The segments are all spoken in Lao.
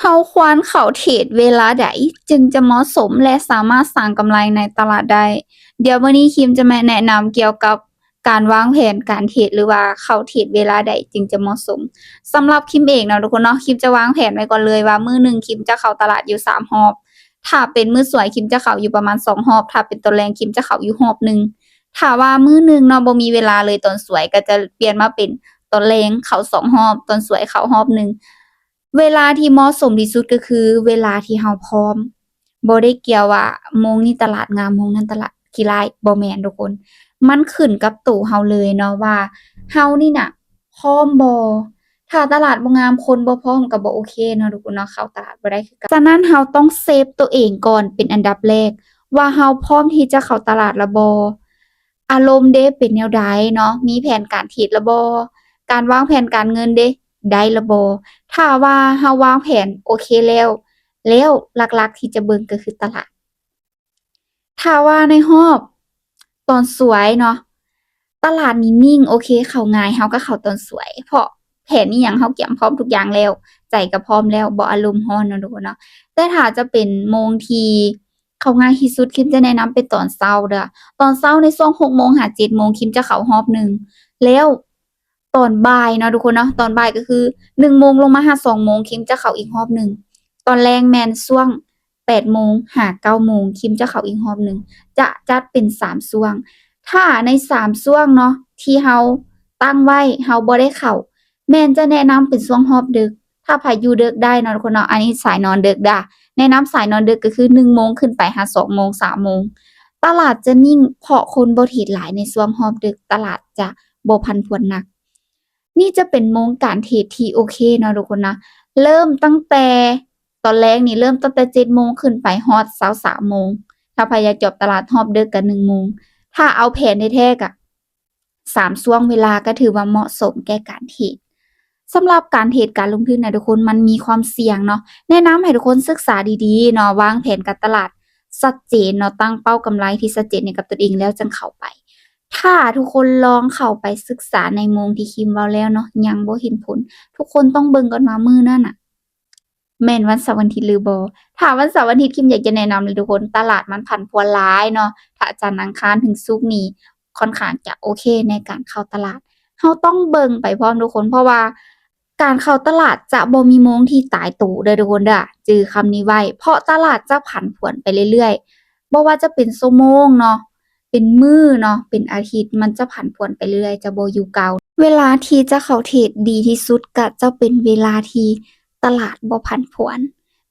ເຮົາຄວນເຂົ້າເທຣດເວລາໃດຈຶ່ງຈະເໝາະສົມ ແລະ ສາມາດສ້າງກຳໄລໃນຕະຫຼາດໄດ້? ດຽວມື້ນີ້ຄິມຈະມາແນະນຳກ່ຽວກັບການວາງແຜນການເທຣດ ຫຼືວ່າເຂົ້າເທຣດເວລາໃດຈຶ່ງຈະເໝາະສົມ. ສຳລັບຄິມເອງເນາະທຸກຄົນເນາະ, ຄິມຈະວາງແຜນໄວ້ກ່ອນເລີຍວ່າມື້ໜຶ່ງຄິມຈະເຂົ້າຕະຫຼາດຢູ່ສາມຮອບ. ຖ້າເປັນມື້ສວຍ ຄິມຈະເຂົ້າຢູ່ປະມານສອງຮອບ, ຖ້າເປັນຕອນແລງ ຄິມຈະເຂົ້າຢູ່ຮອບໜຶ່ງ. ຖ້າວ່າມື້ໜຶ່ງເນາະ ບໍ່ມີເວລາເລີຍຕອນສວຍ ກໍຈະປ່ຽນມາເປັນຕອນແລງເຂົ້າສອງຮອບ, ຕອນສວຍເຂົ້າຮອບໜຶ່ງ. ເວລາທີ່ເໝາະສົມທີ່ສຸດກໍຄືເວລາທີ່ເຮົາພ້ອມ, ບໍ່ໄດ້ກ່ຽວວ່າໂມງນີ້ຕະຫຼາດງາມ ໂມງນັ້ນຕະຫຼາດຂີ້ຮ້າຍ, ບໍ່ແມ່ນທຸກຄົນ. ມັນຂຶ້ນກັບໂຕເຮົາເລີຍເນາະວ່າເຮົານີ້ນະພ້ອມບໍ່. ຖ້າຕະຫຼາດບໍ່ງາມ ຄົນບໍ່ພ້ອມກໍບໍ່ໂອເຄເນາະທຸກຄົນເນາະ, ເຂົ້າຕະຫຼາດບໍ່ໄດ້ຄືກັນ. ສະນັ້ນເຮົາຕ້ອງເຊຟໂຕເອງກ່ອນເປັນອັນດັບແລກ ວ່າເຮົາພ້ອມທີ່ຈະເຂົ້າຕະຫຼາດລະບໍ່? ອາລົມເດ ເປັນແນວໃດເນາະ? ມີແຜນການເທຣດລະບໍ່? ການວາງແຜນການເງິນເດ ໄດ້ລະບໍ່? ຖ້າວ່າເຮົາວາງແຜນໂອເຄແລ້ວ, ແລ້ວຫຼັກໆທີ່ຈະເບິ່ງກໍຄືຕະຫຼາດ. ຖ້າວ່າໃນຮອບຕອນສວຍເນາະ, ຕະຫຼາດນີ້ນິ່ງ, ໂອເຄ ເຂົ້າງ່າຍ, ເຮົາກໍເຂົ້າຕອນສວຍ ເພາະແຜນອີ່ຫຍັງເຮົາກຽມພ້ອມທຸກຢ່າງແລ້ວ, ໃຈກໍພ້ອມແລ້ວ, ບໍ່ອາລົມຮ້ອນເນາະທຸກຄົນເນາະ. ແຕ່ຖ້າຈະເປັນໂມງທີ່ເຂົ້າງ່າຍທີ່ສຸດ, ຄິມຈະແນະນຳເປັນຕອນເຊົ້າເດີ້. ຕອນເຊົ້າໃນຊ່ວງຫົກໂມງຫາເຈັດໂມງ ຄິມຈະເຂົ້າຮອບໜຶ່ງ, ແລ້ວຕອນບ່າຍເນາະທຸກຄົນເນາະ, ຕອນບ່າຍກໍຄືໜຶ່ງໂມງລົງມາຫາສອງໂມງ ຄິມຈະເຂົ້າອີກຮອບໜຶ່ງ. ຕອນແລງແມ່ນຊ່ວງແປດໂມງຫາເກົ້າໂມງ ຄິມຈະເຂົ້າອີກຮອບໜຶ່ງ. ຈະຈັດເປັນສາມຊ່ວງ. ຖ້າໃນສາມຊ່ວງເນາະ ທີ່ເຮົາຕັ້ງໄວ້ ເຮົາບໍ່ໄດ້ເຂົ້າ, ແມ່ນຈະແນະນຳເປັນຊ່ວງຮອບເດິກ. ຖ້າໃຜຢູ່ເດິກໄດ້ເນາະທຸກຄົນເນາະ, ອັນນີ້ສາຍນອນເດິກເດີ້, ແນະນຳສາຍນອນເດິກກໍຄືໜຶ່ງໂມງຂຶ້ນໄປຫາສອງໂມງ ສາມໂມງ. ຕະຫຼາດຈະນິ່ງ ເພາະຄົນບໍ່ເທຣດຫຼາຍໃນຊ່ວງຮອບເດິກ, ຕະຫຼາດຈະບໍ່ຜັນຜວນໜັກ. ນີ້ຈະເປັນໂມງການເທຣດທີ່ໂອເຄເນາະທຸກຄົນນະ, ເລີ່ມຕັ້ງແຕ່ຕອນແລງນີ້ ເລີ່ມຕັ້ງແຕ່ເຈັດໂມງຂຶ້ນໄປຮອດຊາວສາມໂມງ. ຖ້າໃຜຢາກຈອບຕະຫຼາດຮອບເດິກກໍໜຶ່ງໂມງ. ຖ້າເອົາແຜນແທ້ໆກໍ ສາມຊ່ວງເວລາກໍຖືວ່າເໝາະສົມແກ່ການເທຣດ. ສຳລັບການເທຣດການລົງທຶນນະທຸກຄົນ ມັນມີຄວາມສ່ຽງເນາະ, ແນະນຳໃຫ້ທຸກຄົນສຶກສາດີໆເນາະ, ວາງແຜນການຕະຫຼາດຊັດເຈນເນາະ, ຕັ້ງເປົ້າກຳໄລທີ່ຊັດເຈນໃຫ້ກັບຕົນເອງແລ້ວຈຶ່ງເຂົ້າໄປ. ຖ້າທຸກຄົນລອງເຂົ້າໄປສຶກສາໃນໂມງທີ່ຄິມເວົ້າແລ້ວເນາະ ຍັງບໍ່ເຫັນຜົນ, ທຸກຄົນຕ້ອງເບິ່ງກ່ອນວ່າມື້ນັ້ນນະ ແມ່ນວັນເສົາວັນທິດຫຼືບໍ່? ຖ້າວັນເສົາວັນທິດ ຄິມຢາກຈະແນະນຳເລີຍທຸກຄົນ, ຕະຫຼາດມັນຜັນຜວນຫຼາຍເນາະ. ຖ້າຈັນອັງຄານເຖິງສຸກນີ້ ຄ່ອນຂ້າງຈະໂອເຄໃນການເຂົ້າຕະຫຼາດ. ເຮົາຕ້ອງເບິ່ງໄປພ້ອມທຸກຄົນ, ເພາະວ່າການເຂົ້າຕະຫຼາດຈະບໍ່ມີໂມງທີ່ຕາຍໂຕເດີ້ທຸກຄົນເດີ້, ຈື່ຄຳນີ້ໄວ້, ເພາະຕະຫຼາດຈະຜັນຜວນໄປເລື້ອຍໆ. ບໍ່ວ່າຈະເປັນຊົ່ວໂມງເນາະ, ເປັນມື້ເນາະ, ເປັນອາທິດ, ມັນຈະຜັນຜວນໄປເລື້ອຍ, ຈະບໍ່ຢູ່ເກົ່າ. ເວລາທີ່ຈະເຂົ້າເທຣດດີທີ່ສຸດກໍຈະເປັນເວລາທີ່ຕະຫຼາດບໍ່ຜັນຜວນ,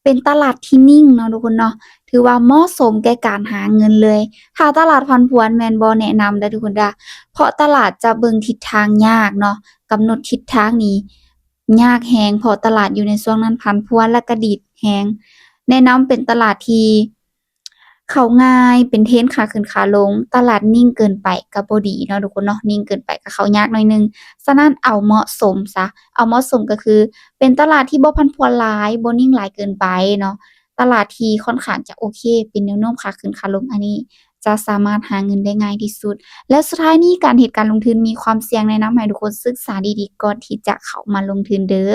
ເປັນຕະຫຼາດທີ່ນິ່ງເນາະທຸກຄົນເນາະ, ຖືວ່າເໝາະສົມແກ່ການຫາເງິນເລີຍ. ຖ້າຕະຫຼາດຜັນຜວນແມ່ນບໍ່ແນະນຳເດີ້ທຸກຄົນເດີ້, ເພາະຕະຫຼາດຈະເບິ່ງທິດທາງຍາກເນາະ, ກຳນົດທິດທາງນີ້ຍາກແຮງ, ເພາະຕະຫຼາດຢູ່ໃນຊ່ວງນັ້ນຜັນຜວນ ແລະ ກະດີດແຮງ. ແນະນຳເປັນຕະຫຼາດທີ່ ເຂົ້າງ່າຍ, ເປັນເທຣນຂາຂຶ້ນຂາລົງ, ຕະຫຼາດນິ່ງເກີນໄປກໍບໍ່ດີເນາະທຸກຄົນເນາະ, ນິ່ງເກີນໄປກໍເຂົ້າຍາກໜ້ອຍໜຶ່ງ. ສະນັ້ນເອົາເໝາະສົມຊະ, ເອົາເໝາະສົມກໍຄືເປັນຕະຫຼາດທີ່ບໍ່ຜັນຜວນຫຼາຍ, ບໍ່ນິ່ງຫຼາຍເກີນໄປເນາະ, ຕະຫຼາດທີ່ຄ່ອນຂ້າງຈະໂອເຄ, ເປັນແນວໂນ້ມຂາຂຶ້ນຂາລົງ, ອັນນີ້ຈະສາມາດຫາເງິນໄດ້ງ່າຍທີ່ສຸດ. ແລະ ສຸດທ້າຍນີ້ ການເຮັດການລົງທຶນມີຄວາມສ່ຽງ, ແນະນຳໃຫ້ທຸກຄົນສຶກສາດີໆກ່ອນທີ່ຈະເຂົ້າມາລົງທຶນເດີ້.